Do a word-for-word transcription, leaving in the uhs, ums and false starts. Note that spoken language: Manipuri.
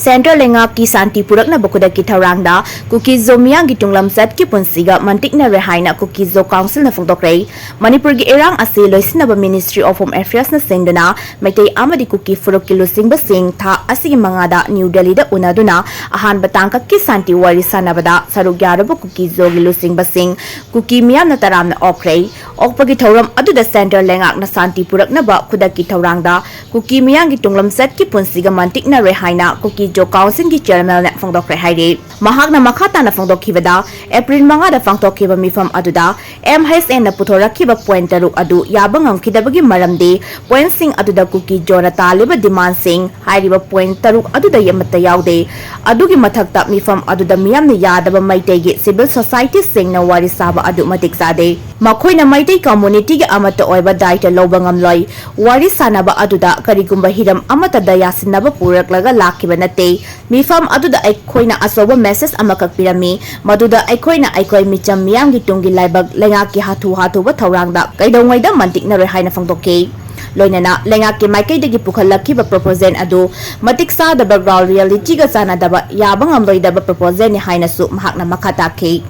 Central ꯂꯩꯉꯥꯛꯀꯤ ꯁꯥꯟꯇꯤ ꯄꯨꯔꯛꯅꯕ ꯈꯨꯗꯛꯀꯤ ꯊꯧꯔꯥꯡꯗ ꯀꯨꯀꯤ ꯖꯣ ꯃꯤꯌꯥꯝꯒꯤ ꯇꯨꯡꯂꯝꯆꯠꯀꯤ ꯄꯨꯟꯁꯤꯒ ꯃꯟꯇꯤꯛꯅꯔꯦ ꯍꯥꯏꯅ ꯀꯨꯀꯤ ꯖꯣ ꯀꯥꯎꯟꯁꯤꯜꯅ ꯐꯣꯡꯗꯣꯛꯈ꯭ꯔꯦ꯫ ꯃꯅꯤꯄꯨꯔꯒꯤ ꯏꯔꯥꯡ ꯑꯁꯤ ꯂꯣꯏꯁꯤꯟꯅꯕ Ministry of Home Affairsꯅ ꯁꯤꯟꯗꯨꯅ ꯃꯩꯇꯩ ꯑꯃꯗꯤ ꯀꯨꯀꯤ ꯐꯨꯔꯨꯞꯀꯤ ꯂꯨꯆꯤꯡꯕꯁꯤꯡ ꯊꯥ ꯑꯁꯤꯒꯤ ꯃꯉꯥꯗ ꯅ꯭ꯌꯨ ꯗꯦꯜꯂꯤꯗ ꯎꯅꯗꯨꯅ ꯑꯍꯥꯟꯕ ꯇꯥꯡꯀꯛꯀꯤ ꯁꯥꯟꯇꯤ ꯋꯥꯔꯤ ꯁꯥꯟꯅꯕꯗ ꯁꯔꯨꯛ ꯌꯥꯔꯨꯕ ꯀꯨꯀꯤ ꯖꯣꯒꯤ ꯂꯨꯆꯤꯡꯕꯁꯤꯡ ꯀꯨꯀꯤ ꯃꯤꯌꯥꯝꯅ ꯇꯔꯥꯝꯅ ꯑꯣꯛꯈ꯭ꯔꯦ꯫ ꯑꯣꯛꯄꯒꯤ ꯊꯧꯔꯝ ꯑꯗꯨꯗ Central ꯂꯩꯉꯥꯛꯅ ꯁꯥꯟꯇꯤ ꯄꯨꯔꯛꯅꯕ ꯈꯨꯗꯛꯀꯤ ꯊꯧꯔꯥꯡꯗ ꯀꯨꯀꯤ ꯃꯤꯌꯥꯝꯒꯤ ꯇꯨꯡꯂꯝꯆꯠꯀꯤ ꯄꯨꯟꯁꯤꯒ ꯃꯟꯇꯤꯛꯅꯔꯦ ꯍꯥꯏꯅ ꯀꯨꯀꯤ ꯖꯣ ꯀꯥꯎꯟꯁꯤꯜꯒꯤ Chairmanꯅ ꯐꯣꯡꯗꯣꯛꯈ꯭ꯔꯦ ꯍꯥꯏꯔꯤ꯫ ꯃꯍꯥꯛꯅ ꯃꯈꯥ ꯇꯥꯅ ꯐꯣꯡꯗꯣꯛꯈꯤꯕꯗ, ꯑꯦꯄ꯭ꯔꯤꯜ ꯃꯉꯥꯗ ꯄꯥꯡꯊꯣꯛꯈꯤꯕ ꯃꯤꯐꯝ ꯑꯗꯨꯗ MHAꯅ ꯄꯨꯊꯣꯔꯛꯈꯤꯕ point ꯇꯔꯨꯛ ꯑꯗꯨ ꯌꯥꯕ ꯉꯝꯈꯤꯗꯕꯒꯤ ꯃꯔꯝꯗꯤ pointꯁꯤꯡ ꯑꯗꯨꯗ ꯀꯨꯀꯤ ꯖꯣꯅ ꯇꯥꯜꯂꯤꯕ demandꯁꯤꯡ ꯍꯥꯏꯔꯤꯕ point ꯇꯔꯨꯛ ꯑꯗꯨꯗ ꯑꯃꯠꯇ ꯌꯥꯎꯗꯦ꯫ ꯑꯗꯨꯒꯤ ꯃꯊꯛꯇ ꯃꯤꯐꯝ ꯑꯗꯨꯗ ꯃꯤꯌꯥꯝꯅ ꯌꯥꯗꯕ ꯃꯩꯇꯩꯒꯤ civil societyꯁꯤꯡꯅ ꯋꯥꯔꯤ ꯁꯥꯕ ꯑꯗꯨ ꯃꯇꯤꯛ ꯆꯥꯗꯦ꯫ ꯃꯈꯣꯏꯅ ꯃꯩꯇꯩ communityꯒꯤ ꯑꯃꯠꯇ ꯑꯣꯏꯕ ꯗꯥꯏꯇ ꯂꯧꯕ ꯉꯝꯂꯣꯏ꯫ ꯋꯥꯔꯤ ꯁꯥꯟꯅꯕ ꯑꯗꯨꯗ ꯀꯔꯤꯒꯨꯝꯕ ꯍꯤꯔꯝ ꯑꯃꯠꯇꯗ ꯌꯥꯁꯤꯟꯅꯕ ꯄꯨꯔꯛꯂꯒ ꯂꯥꯛꯈꯤꯕ ꯅꯠꯇꯦ꯫ ꯃꯤꯐꯝ ꯑꯗꯨꯗ ꯑꯩꯈꯣꯏꯅ ꯑꯆꯧꯕ message ꯑꯃꯈꯛ ꯄꯤꯔꯝꯃꯤ, ꯃꯗꯨꯗ ꯑꯩꯈꯣꯏꯅ ꯑꯩꯈꯣꯏ ꯃꯤꯆꯝ ꯃꯤꯌꯥꯝꯒꯤ ꯇꯨꯡꯒꯤ ꯂꯥꯏꯕꯛ ꯂꯩꯉꯥꯛꯀꯤ ꯍꯥꯊꯨ ꯍꯥꯊꯨꯕ ꯊꯧꯔꯥꯡꯗ ꯀꯩꯗꯧꯉꯩꯗ ꯃꯟꯇꯤꯛꯅꯔꯣꯏ ꯍꯥꯏꯅ ꯐꯣꯡꯗꯣꯛꯈꯤ꯫ ꯂꯣꯏꯅꯅ ꯂꯩꯉꯥꯛꯀꯤ ꯃꯥꯏꯀꯩꯗꯒꯤ ꯄꯨꯈꯠꯂꯛꯈꯤꯕ proposal ꯑꯗꯨ ꯃꯇꯤꯛ ꯆꯥꯗꯕ, ground realityꯒ ꯆꯥꯟꯅꯗꯕ, ꯌꯥꯕ ꯉꯝꯂꯣꯏꯗꯕ proposalꯅꯤ ꯍꯥꯏꯅꯁꯨ ꯃꯍꯥꯛꯅ ꯃꯈꯥ ꯇꯥꯈꯤ꯫